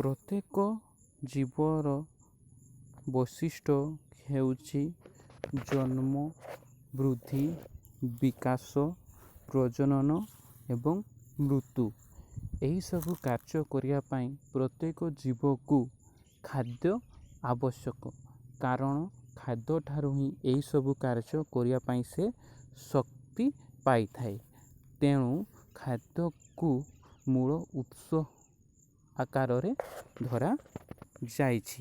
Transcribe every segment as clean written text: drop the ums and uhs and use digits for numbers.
ପ୍ରତ୍ୟେକ ଜୀବର ବୈଶିଷ୍ଟ୍ୟ ହେଉଛି ଜନ୍ମ, ବୃଦ୍ଧି, ବିକାଶ, ପ୍ରଜନନ ଏବଂ ମୃତ୍ୟୁ। ଏହିସବୁ କାର୍ଯ୍ୟ କରିବା ପାଇଁ ପ୍ରତ୍ୟେକ ଜୀବକୁ ଖାଦ୍ୟ ଆବଶ୍ୟକ, କାରଣ ଖାଦ୍ୟଠାରୁ ହିଁ ଏହିସବୁ କାର୍ଯ୍ୟ କରିବା ପାଇଁ ସେ ଶକ୍ତି ପାଇଥାଏ। ତେଣୁ ଖାଦ୍ୟକୁ ମୂଳ ଉତ୍ସ ଆକାରରେ ଧରାଯାଇଛି।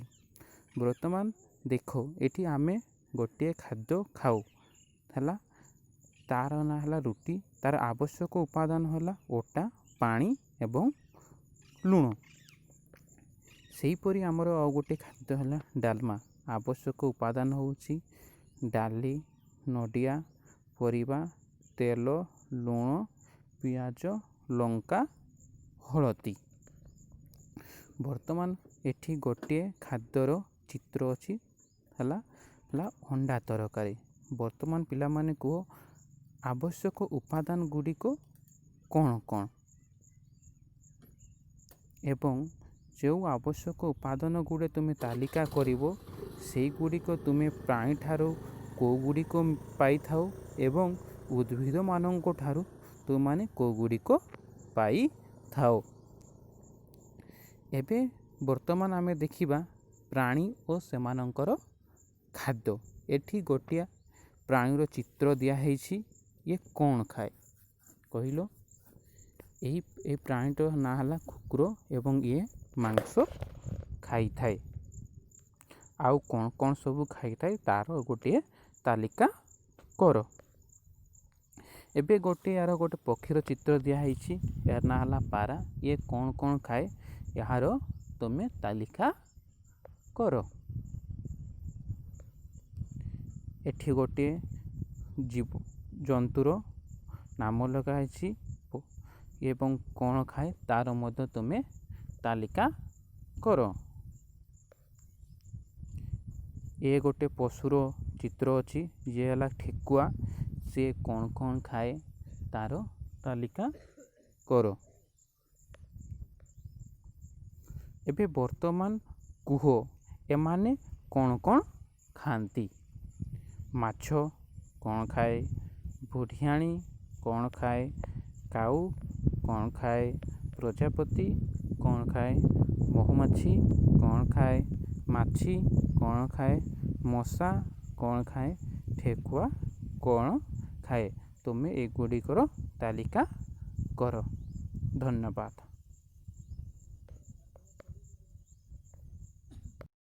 ବର୍ତ୍ତମାନ ଦେଖ, ଏଠି ଆମେ ଗୋଟିଏ ଖାଦ୍ୟ ଖାଉ, ହେଲା, ତାର ନାଁ ହେଲା ରୁଟି। ତାର ଆବଶ୍ୟକ ଉପାଦାନ ହେଲା ଅଟା, ପାଣି ଏବଂ ଲୁଣ। ସେହିପରି ଆମର ଆଉ ଗୋଟେ ଖାଦ୍ୟ ହେଲା ଡାଲମା। ଆବଶ୍ୟକ ଉପାଦାନ ହେଉଛି ଡାଲି, ନଡ଼ିଆ, ପରିବା, ତେଲ, ଲୁଣ, ପିଆଜ, ଲଙ୍କା, ହଳଦୀ। ବର୍ତ୍ତମାନ ଏଠି ଗୋଟିଏ ଖାଦ୍ୟର ଚିତ୍ର ଅଛି, ହେଲା ଅଣ୍ଡା ତରକାରୀ। ବର୍ତ୍ତମାନ ପିଲାମାନେ କୁହ, ଆବଶ୍ୟକ ଉପାଦାନ ଗୁଡ଼ିକ କ'ଣ କ'ଣ ଏବଂ ଯେଉଁ ଆବଶ୍ୟକ ଉପାଦାନ ଗୁଡ଼ିଏ ତୁମେ ତାଲିକା କରିବ, ସେଇଗୁଡ଼ିକ ତୁମେ ପ୍ରାଣୀଠାରୁ କେଉଁ ଗୁଡ଼ିକ ପାଇଥାଅ ଏବଂ ଉଦ୍ଭିଦମାନଙ୍କ ଠାରୁ ତୁମେମାନେ କେଉଁ ଗୁଡ଼ିକ ପାଇଥାଅ। ଏବେ ବର୍ତ୍ତମାନ ଆମେ ଦେଖିବା ପ୍ରାଣୀ ଓ ସେମାନଙ୍କର ଖାଦ୍ୟ। ଏଠି ଗୋଟିଏ ପ୍ରାଣୀର ଚିତ୍ର ଦିଆହେଇଛି। ଇଏ କ'ଣ ଖାଏ କହିଲ? ଏହି ପ୍ରାଣୀଟିର ନାଁ ହେଲା କୁକୁର ଏବଂ ଇଏ ମାଂସ ଖାଇଥାଏ। ଆଉ କ'ଣ କ'ଣ ସବୁ ଖାଇଥାଏ, ତାର ଗୋଟିଏ ତାଲିକା କର। ଏବେ ଗୋଟିଏ ଏହାର ଗୋଟେ ପକ୍ଷୀର ଚିତ୍ର ଦିଆହେଇଛି। ଏହାର ନାଁ ହେଲା ପାରା। ଇଏ କ'ଣ କ'ଣ ଖାଏ, ଏହାର ତୁମେ ତାଲିକା କର। ଏଠି ଗୋଟିଏ ଜୀବ ଜନ୍ତୁର ନାମ ଲେଖା ହେଇଛି ଏବଂ କ'ଣ ଖାଏ, ତାର ମଧ୍ୟ ତୁମେ ତାଲିକା କର। ଏ ଗୋଟେ ପଶୁର ଚିତ୍ର ଅଛି, ଯିଏ ହେଲା ଠେକୁଆ। ସିଏ କ'ଣ କ'ଣ ଖାଏ, ତାର ତାଲିକା କର। ଏବେ ବର୍ତ୍ତମାନ କୁହ, ଏମାନେ କ'ଣ କ'ଣ ଖାଆନ୍ତି? ମାଛ କ'ଣ ଖାଏ? ବୁଢ଼ିଆଣୀ କ'ଣ ଖାଏ? କାଉ କ'ଣ ଖାଏ? ପ୍ରଜାପତି କ'ଣ ଖାଏ? ମହୁମାଛି କ'ଣ ଖାଏ? ମାଛି କ'ଣ ଖାଏ? ମଶା କ'ଣ ଖାଏ? ଠେକୁଆ କ'ଣ ଖାଏ? ତୁମେ ଏଗୁଡ଼ିକର ତାଲିକା କର। ଧନ୍ୟବାଦ।